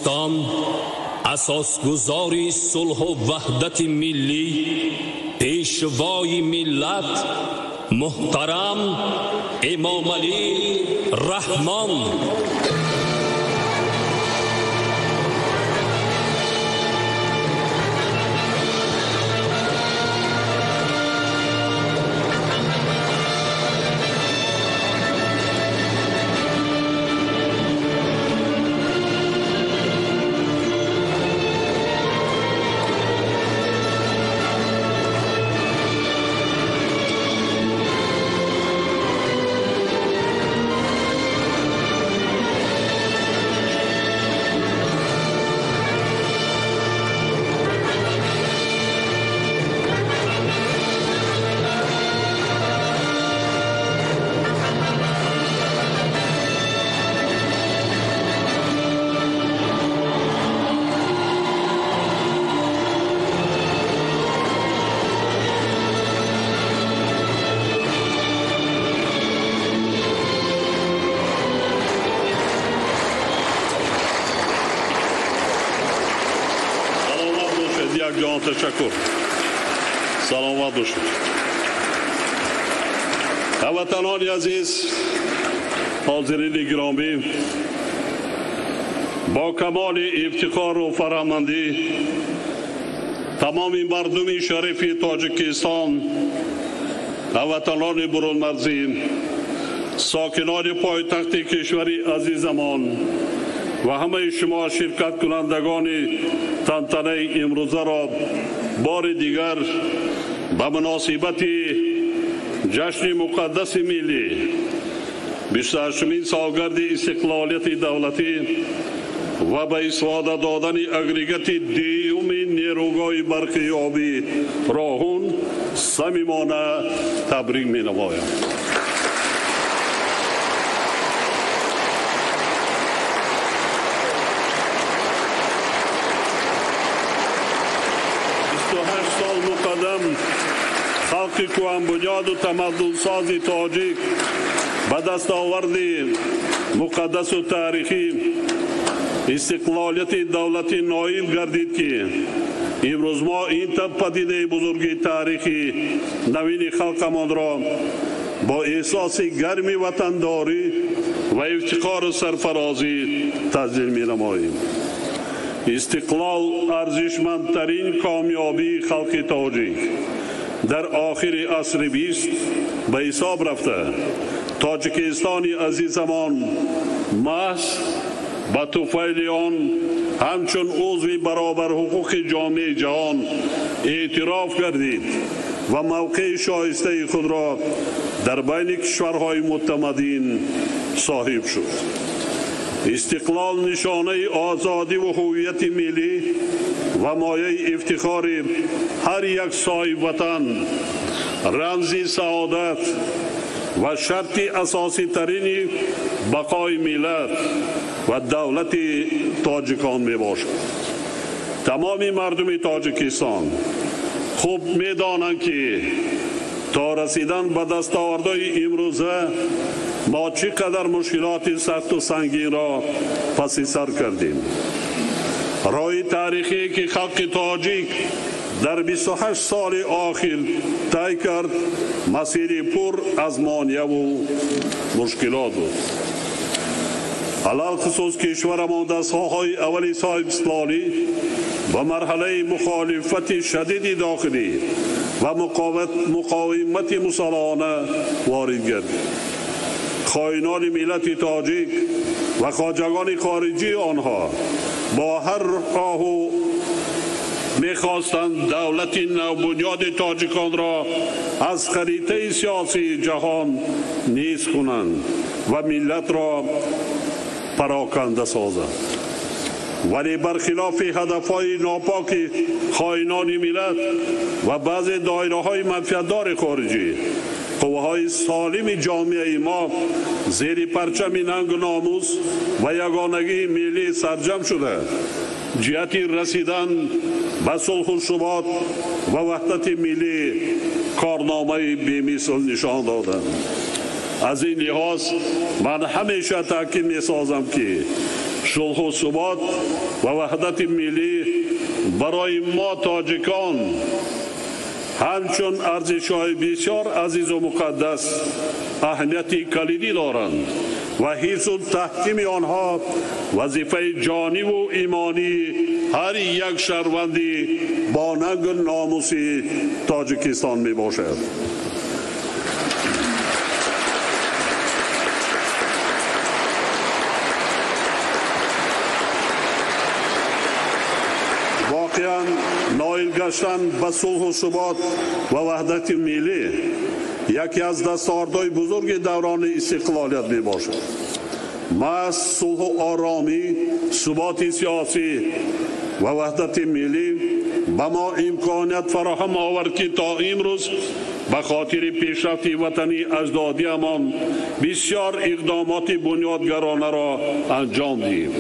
Тоҷикистон асосгузори сулҳу ваҳдати миллӣ, пешвои миллат муҳтарам Эмомалӣ Раҳмон. Якҷон ташаккур. Саломат бошед. Ҳамватанони азиз, ҳозирини гиромӣ, бо камоли ифтихору фараҳмандӣ тамоми мардуми шарифи Тоҷикистон, ҳамватанони бурунмарзӣ, сокинони пойтахти кишвари азизамон ва ҳамаи шумо ширкаткунандагони тантанаи имрӯзаро бори дигар ба муносибати ҷашни муқаддаси миллӣ, 28-умин солгарди истиқлолияти давлатӣ ва ба истифода додани агрегати дуюми нерӯгоҳи барқи обӣ Роҳун самимона табрик менамоям. Сол муқаддам халқи кӯҳанбунёду тамаддунсози тоҷик ба дастоварди муқаддасу таърихӣ истиқлолияти давлатӣ ноил гардид, ки имрӯз мо ин падидаи бузурги таърихи навини халқамонро бо эҳсоси гарми ватандорӣ ва ифтихору сарфарозӣ таҷлил менамоем. Истиқлол арзишмандтарин комёбии халқи тоҷик дар охири асри 20 ба ҳисоб рафта, Тоҷикистони азизамон маҳз ба туфайли он ҳамчун узви баробарҳуқуқи ҷомеаи ҷаҳон эътироф гардид ва мавқеи шоистаи худро дар байни кишварҳои мутамаддин соҳиб шуд. Истиқлол нишонаи озодӣ ва ҳуввияти миллӣ ва мояи ифтихори ҳар як соҳибватан, рамзи саодат ва шарти асоситарини бақои миллат ва давлати тоҷикон мебошад. Тамоми мардуми Тоҷикистон хуб медонанд, ки то расидан ба дастовардҳои имрӯза мо чӣ қадар мушкилоти сахту сангинро паси сар кардем. Роҳи таърихие, ки халқи тоҷик дар 28 соли охир тай кард, масири пур аз монеаву мушкилот буд. Алалхусус кишварамон дар солҳои аввали соҳибистиқлолӣ ба марҳалаи мухолифати шадиди дохилӣ ва муқовимати мусаллаҳона ворид гардид. Хоинони миллати тоҷик ва хоҷагони хориҷии онҳо бо ҳар роҳу мехостанд давлати навбунёди тоҷиконро аз харитаи сиёсии ҷаҳон низ кунанд ва миллатро пароканда созанд. Вале бархилофи ҳадафҳои нопоки хоинони миллат ва баъзе доираҳои манфиатдори хориҷӣ, қувваҳои солими ҷомеаи мо зери парчами нангу номус ва ягонагии миллӣ сарҷам шуда, ҷиҳати расидан ба сулҳу субот ва ваҳдати миллӣ корномаи бемисл нишон доданд. Аз ин лиҳоз ман ҳамеша таъкид месозам, ки Сулҳу субот ва ваҳдати миллӣ барои мо тоҷикон ҳамчун арзишҳои бисёр азизу муқаддас аҳамияти калидӣ доранд ва ҳифзу таҳкими онҳо вазифаи ҷониву имонии ҳар як шаҳрванди бо нангу номуси Тоҷикистон мебошад. Воқеан ноил гаштан ба сулҳу субот ва ваҳдати миллӣ яке аз дастовардҳои бузурги даврони истиқлолият мебошад. Маҳз сулҳу оромӣ, суботи сиёсӣ ва ваҳдати миллӣ ба мо имконият фароҳам овард, ки то имрӯз ба хотири пешрафти ватани аҷдодиамон бисёр иқдомоти бунёдгаронаро анҷом диҳем.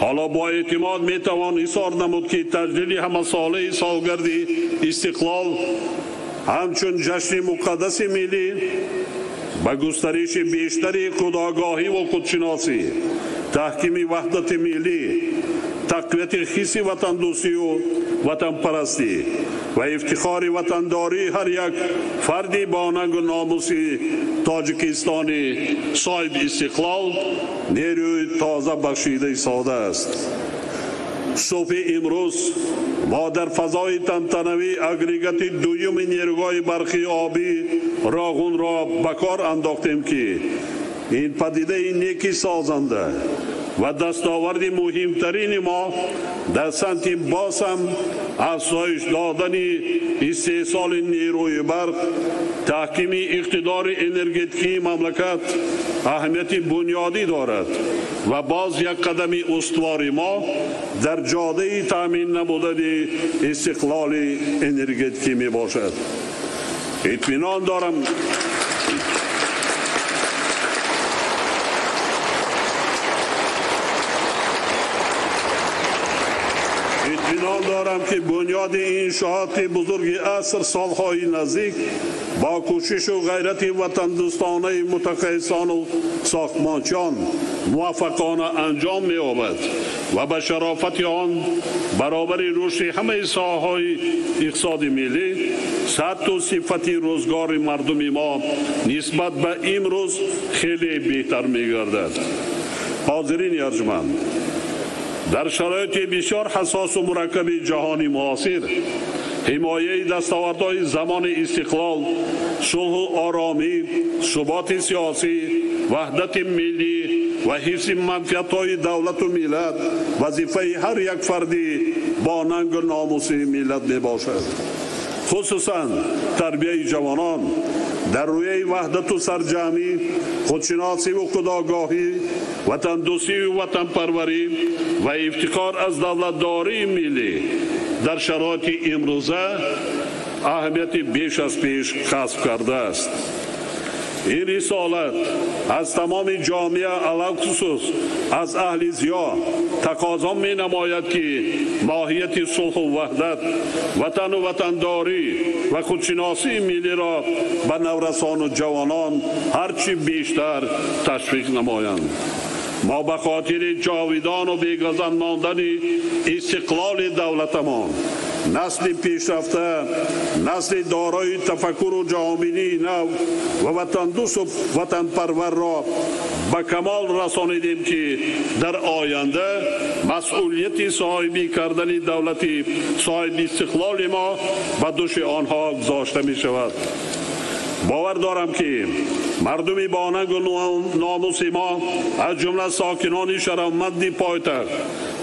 Ҳоло бо эътимод метавон изҳор намуд, ки таҷлили ҳамасолаи солгарди истиқлол ҳамчун ҷашни муқаддаси миллӣ ба густариши бештари худогоҳӣ ва худшиносӣ, таҳкими ваҳдати миллӣ, тақвияти ҳисси ватандӯстию ватанпарастӣ ва ифтихори ватандории ҳар як фарди бо нангу номуси Тоҷикистони соҳиби истиқлол нерӯи тоза бахшида истодааст. Субҳи имрӯз мо дар фазои тантанавӣ агрегати дуюми нерӯгоҳи барқи обӣ Роғунро ба кор андохтем, ки ин падидаи неки созанда ва дастоварди муҳимтарини мо дар самти боз ҳам афзоиш додани истеҳсоли нерӯи барқ, таҳкими иқтидори энергетикии мамлакат аҳамияти бунёдӣ дорад ва боз як қадами устувори мо дар ҷодаи таъмин намудани истиқлоли энергетикӣ мебошад. Итминон дорам, ки бунёди иншооти бузурги аср солҳои наздик бо кӯшишу ғайрати ватандӯстонаи мутахассисону сохтмончиён муваффақона анҷом меёбад ва ба шарофати он баробари рушди ҳамаи соҳаҳои иқтисоди миллӣ сатҳу сифати рӯзгори мардуми мо нисбат ба имрӯз хеле беҳтар мегардад. Ҳозирини арҷманд, дар шароити бисёр ҳассосу мураккаби ҷаҳони муосир ҳимояи дастовардҳои замони истиқлол, сулҳу оромӣ, суботи сиёсӣ, ваҳдати миллӣ ва ҳифзи манфиатҳои давлату миллат вазифаи ҳар як фарди бо нангу номуси миллат мебошад. Хусусан тарбияи ҷавонон дар рӯяи ваҳдату сарҷамъӣ, худшиносиву худогоҳӣ, ватандӯстиву ватанпарварӣ ва ифтихор аз давлатдории миллӣ дар шароити имрӯза аҳамияти беш аз пеш касб кардааст. Ин рисолат аз тамоми ҷомеа, алалхусус аз аҳли зиё тақозо менамояд, ки моҳияти сулҳу ваҳдат, ватану ватандорӣ ва худшиносии миллиро ба наврасону ҷавонон ҳарчи бештар ташвиқ намоянд. Мо ба хотири ҷовидону бегазанд мондани истиқлоли давлатамон насли пешрафта, насли дорои тафаккуру ҷаҳонбинии нав ва ватандӯсту ватанпарварро ба камол расонидем, ки дар оянда масъулияти соҳибӣ кардани давлати соҳиби истиқлоли мо ба дӯши онҳо гузошта мешавад. Бовар дорам, ки мардуми бо нангу номуси мо, аз ҷумла сокинони шарафманди пойтахт,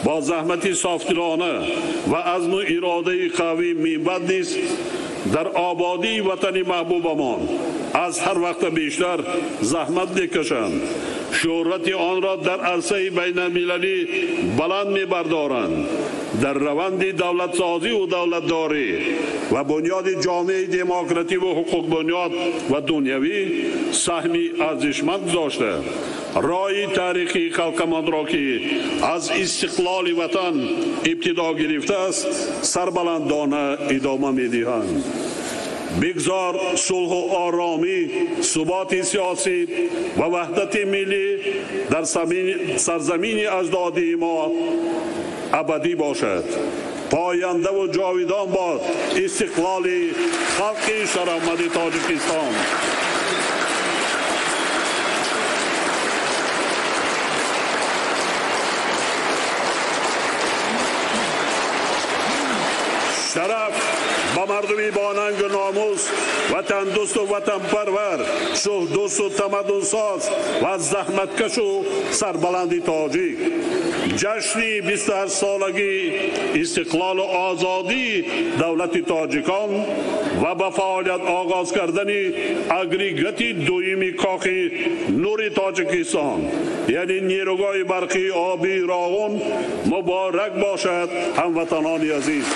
бо заҳмати софдилона ва азму иродаи қавӣ минбаъд низ дар ободии ватани маҳбубамон аз ҳар вақта бештар заҳмат мекашанд, шӯҳрати онро дар арсаи байналмилалӣ баланд мебардоранд, дар раванди давлатсозиву давлатдорӣ ва бунёди ҷомеаи демокративу ҳуқуқбунёд ва дунявӣ саҳми арзишманд гузошта, роҳи таърихии халқамонро, ки аз истиқлоли ватан ибтидо гирифтааст, сарбаландона идома медиҳанд. Бигзор сулҳу оромӣ, суботи сиёсӣ ва ваҳдати миллӣ дар сарзамини аҷдодии мо абадӣ бошад. Пояндаву ҷовидон бод истиқлоли халқи шарафманди Тоҷикистон. Шараф ба мардуми бонангу номус, ватандӯсту ватанпарвар, сулҳдӯсту тамаддунсоз ва заҳматкашу сарбаланди тоҷик. Ҷашни 28-солагии истиқлолу озодии давлати тоҷикон ва ба фаъолият оғоз кардани агрегати дуюми Кохи Нури Тоҷикистон, яъне нерӯгоҳи барқии обии Роғун муборак бошад, ҳамватанони азиз.